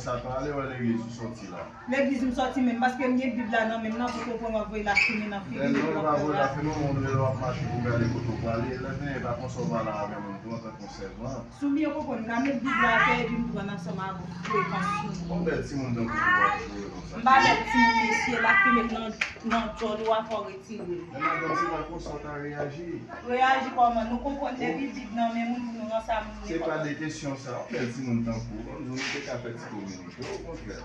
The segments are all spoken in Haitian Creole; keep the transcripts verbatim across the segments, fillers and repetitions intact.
Sa pale wè legliz ou sòti la. Legliz m sòti menm, paske m gen Bib la nan men m nan, pou konprann w ap voye lafimen nan figi m. Lè w pa voye lafimen, moun dwe w ap mache pou gade kote w prale. Lè fini, e pa konsa w pale avè moun tou antanke yon sèvant. Si w byen konprann, m ka met Bib la atè epi m pran ansanm avè w frekans sou mwen. Yon bèl timoun tankou w ap joure konsa. M pa bèl timoun, mesye, lafimen m nan, nan djòl ou a, fò w retire l. Men madanm, se pa konsa w ta reyaji. Reyaji kòman? Nou konprann depi Bib nan men moun pou nou ranse moun. Se pa de kesyon sa, yon bèl timoun tankou w, ban m di w, nou te ka fè ti kominike, okontrè.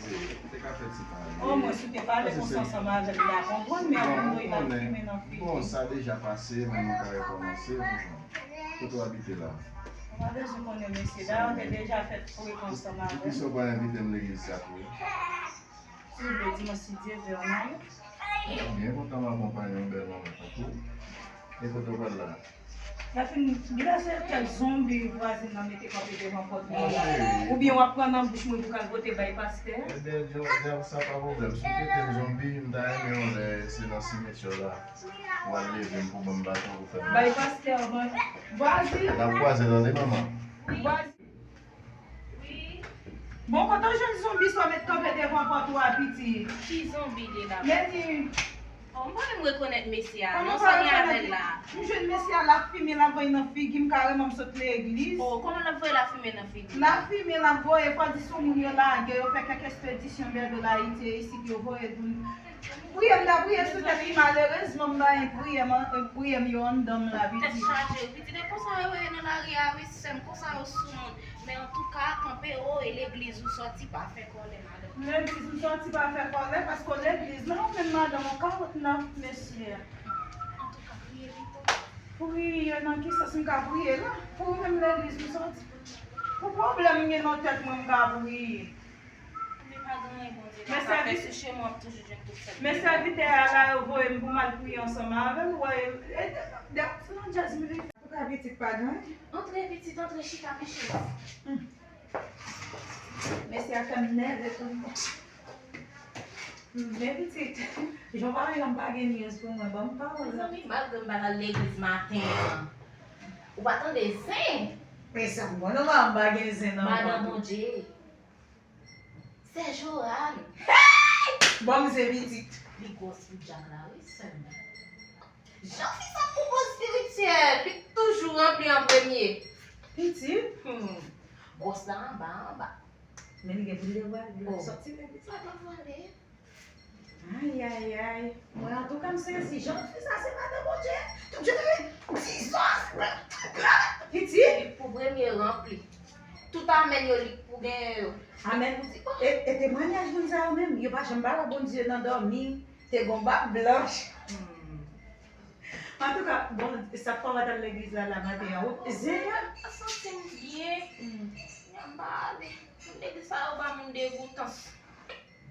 Wi, nou te ka fè ti pale. Omwen, si w te pale konsa ansanm avè m, m ta konprann, men ap vin voye lafimen nan figi m. Bon, sa deja pase, men nou ka rekòmanse, bonjan. Kote w abite la? Ou pa bezwen konnen, mesye. Dayè, w te deja fè frekans ansanm avè m. Poukisa w pa envite m legliz sa tou? Si w vle, dimanch, si Dye vle, ann ale. Mwen byen kontan m akonpaye yon bèl manman tankou w. E kote w pral la? Lè fini, genlè se kèk zonbi vwazin nan mete kanpe devan pòt mwen. Oubyen w ap pran nan bouch mwen pou w al pote bay pastè. Ebyen, djòl, djòl, sa pa pwoblèm. Si w kite m zonbi, m ta renmen yon lè se nan simetyè la. W al leve m pou ban m baton pou fè m. Bay pastè, ban vwazin. N ap kwaze, tande, manman. Vwazin. Wi. Bon, kote w jwenn zonbi sa w met kanpe devan pòt ou a, pitit? Ki zonbi li la? Men li. Oh, m pa menm rekonèt mesye a. Kòman non, sa gen avè l la? M jwenn mesye a, lafimen l ap voye nan figi m, kareman m sot legliz. Oh, kòman l ap voye lafimen nan figi w? Lafimen l ap voye, fò di sou moun yo lage, yo fè kèk espedisyon bèdo la, Ayiti, e isit yo voye l pou m. Priye m ta priye sou tèt li, malerezman, m pa gen priye m, priye m yo anndan m la, pitit. Tèt chaje, pitit, e konsa yo ye nan lari a, wi, sè m, konsa yo sou moun. Men antouka, kanpe wo, e legliz ou sòti, pa fè kòlè, madanm. Legliz m sòti, pa fè kòlè, paske legliz la, ou menm madanm, ou ka wont nan mesye a. Antouka, priye pito. Priye nan ki sans m ka priye la? Pou ou menm legliz m sòti. Pou pwoblèm m gen nan tèt mwen, m ka priye. Men pa gen anyen Bondye pa ka fè sou chemen w ap toujou jwenn tout sa. Men sèvitè a la, yo voye m pou m al priye ansanm avè l, ou wè, e, e, de, de, se nan djaz m vin fè. Antouka, pitit, pa gen anyen. Antre, pitit, antre, chita, men chita. Hmm. Mesye a fè m nève tou. Men pitit, jan w pale la, m pa gen news pou mwen, ban m pawòl la. Mezanmi, malgre m pa t al legliz maten an, ou pa tande zen? Men sa m konnen, m pa gen zen nan vant ou. Madan Bondye. Sè Johan. Hey! Ban m zen pitit. Li gwòs pou djab la, wi, sè m. Jan fi sa pwopòz espirityèl, li toujou ranpli an premye. Pitit? Hmm. Gwòs la anba, anba. Men li gen pou l devwale, li ap sòti men pitit. Sa devwale. Ay, ay, ay. Mwen, antouka, m sezi. Jan fi sa, se madan Bondye. Tout jan li, dizon, tout la. Pitit? Li pou premye ranpli. Tout amèn yo, li pou genyen yo. Amèn. E, e temwayaj moun sa yo menm, yo pa janm pa wè Bondye nan dòmi. Te gon bab blanch. Hmm. Antouka, bon, sa k fè w pa t al legliz la, la maten an? Ou zen an? Mwen santi m byen. Hmm. Mwen pa ale. Moun legliz sa yo ba moun degoutans.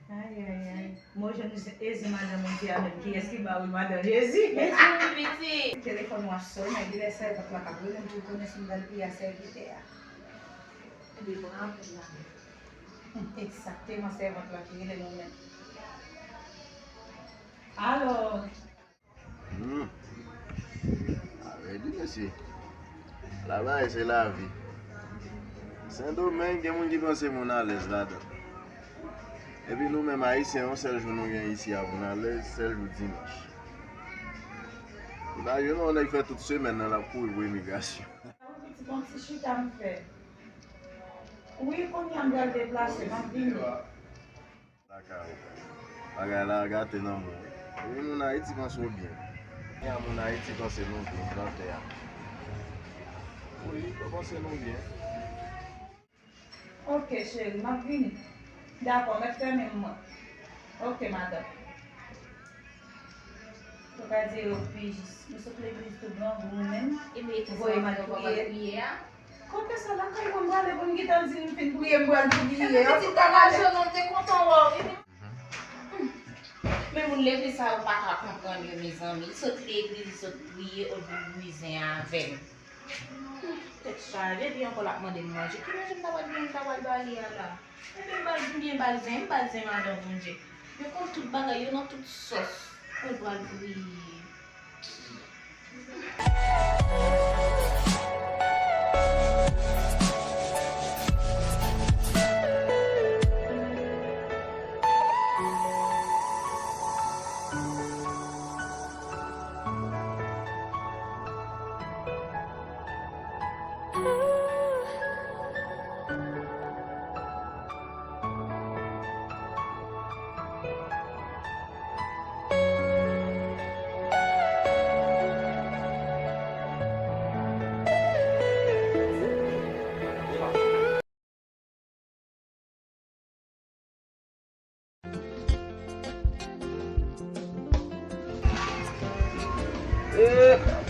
Ay, ay, ay. Mwen jwenn zen, e zen madan Bondye a menm. Kiyès ki ba ou l, madan Jezi? Mezanmi, pitit. Telefòn ou ap sonnen, genlè sèvant la k ap rele m pou l konnen si m pral priye a sèvitè a. Li pran apèl la. Egzakteman, sèvant la ki rele nou menm. Alo. Hmm. A redi, mesye. Labay, se lavi. Sendomeng, gen moun ki panse moun alèz ladan. Epi nou menm Ayisyen, yon sèl jou nou gen isi a pou n alèz, sèl jou dimanch. Li pa jwenn yon nèg fè tout semèn nan l ap kouri pou imigrasyon. Ti bon ti chita m fè. Wi, kounye a m pral deplase, m ap vini. Lakay ou. Bagay la gate nan men w. Epi moun Ayiti panse w byen. Kounye a moun Ayiti panse nou byen nan tè a. Wi, yo panse nou byen. Ok, cheri, m ap vini. Dakò, mèt fèmen m mwen. Ok, madanm. Ou ka di yo pi jis. Nou sot legliz tou grangou nou menm. Voye m al priye. Kote sa lakay mwen m prale pou m gentan di m fin priye, m pral priye. Antouka, madanm, m te kontan wè w. Men moun legliz sa yo pa ka konprann yo, mezanmi. Li sot legliz, li sot priye, ou vin bwizen avè m. Tèt chaje, epi ankò l ap mande m manje. Ki manje m ta pral gen, m ta pral ba li a la? Epi m ba l, m byen ba l zen, m ba l zen madan Bondye. Yo konn tout bagay, yo nan tout sòs. Mwen pral priye.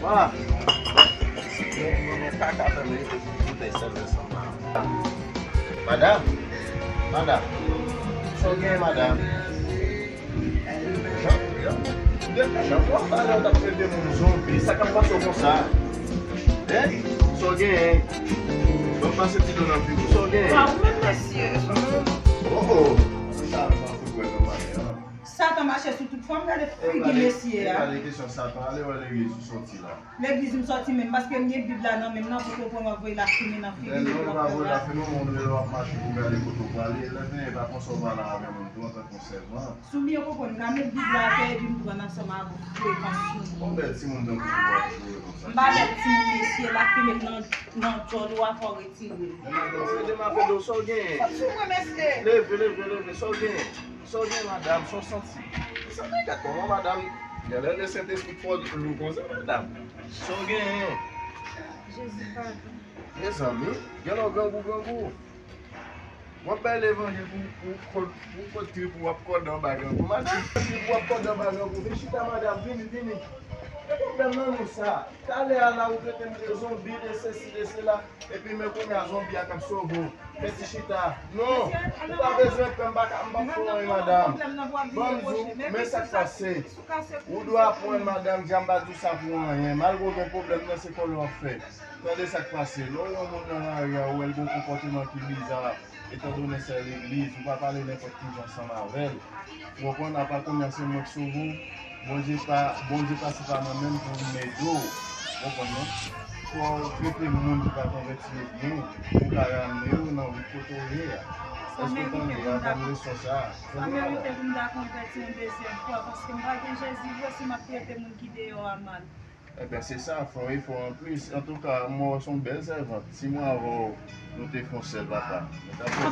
Ah, mwen, mwen, mwen pa ka fè mwen rete pou boutèy sèl ansanm la. Madanm, madanm, sa w gen, madanm? Jan, jan, depi jan w ap pale, w t ap trete moun zonbi, sa k ap pase w konsa? Hein? Sa w genyen? Ban m pase ti dlo nan figi w, sa w genyen? Waw, ou menm mesye. Oh, oh. Sa, sa fout wè nan maten an. Satan mache sou tout fòm, gade figi mesye a. E pa de kesyon Satan, ale wè legliz ou soti la. Legliz m soti menm, paske m gen Bib la nan men m nan, pou konprann w ap voye lafimen nan figi m. Men non, pa voye lafimen, moun lè w ap mache pou gade kote w prale, lè fini, e pa konsa w pale avè moun tou antanke yon sèvant. Si w byen konprann, m ka met Bib la atè epi m pran ansanm avè w frekans sou ou. Yon bèl timoun tankou w ap joure konsa. M pa bèl timoun, mesye, lafimen m nan, nan djòl ou a, fò w retire l. Men madanm, se de m ap ede w, sa w genyen? Sot sou mwen, mesye. Leve, leve, leve, sa w genyen? Sa w gen, madanm? Sa w santi? Sa w santi? Gad kòman madanm, genlè Lesentespri twò lou konsa, madanm. Sa w genyen? Jezi, padon. Mezanmi, genlè w grangou, grangou. W ap bay levanjil pou, pou, pou, pou kot trip ou, w ap kòde anba grangou. Madanm, trip ou, w ap kòde anba grangou. Vin chita, madanm, vini, vini. E pwoblèm nan nou sa. Talè a la, ou trete m de zonbi, de sesi, de sela. Epi men kounye a zonbi a k ap sove w. Fè ti chita. Non, ou pa bezwen pè, m pa ka, m p ap fè w anyen, madanm. Ban m di w, men sa k pase. Ou dwe aprann, madanm, di a m pa di w sa pou anyen. Malgre w gen pwoblèm nan, se kòlè w ap fè. Tande sa k pase. Lè w wè yon moun nan lari a, ou wè l gen yon konpòteman ki biza, etandone se legliz, ou pa pale nenpòt ki jan ansanm avè l. Ou konprann? Apa kounye a se mwen k sove w. Bondye pa, Bondye pase pa nan men m pou m ede w. Ou konprann, non? Fò w trete moun ki pa konvèti yo byen, pou w ka ramne yo nan wout kote w ye a. Èske w tande? Ban m leson sa a. Sa merite pou m ta konvèti yon dezyèm fwa, paske m pa gen Jezi vre si m ap trete moun ki deyò a mal. Ebyen, se sa, fè yon efò anplis. Antouka, mwen wè w se yon bèl sèvant. Si mwen avè w, nou te fè yon sèl papa. Nou t ap fè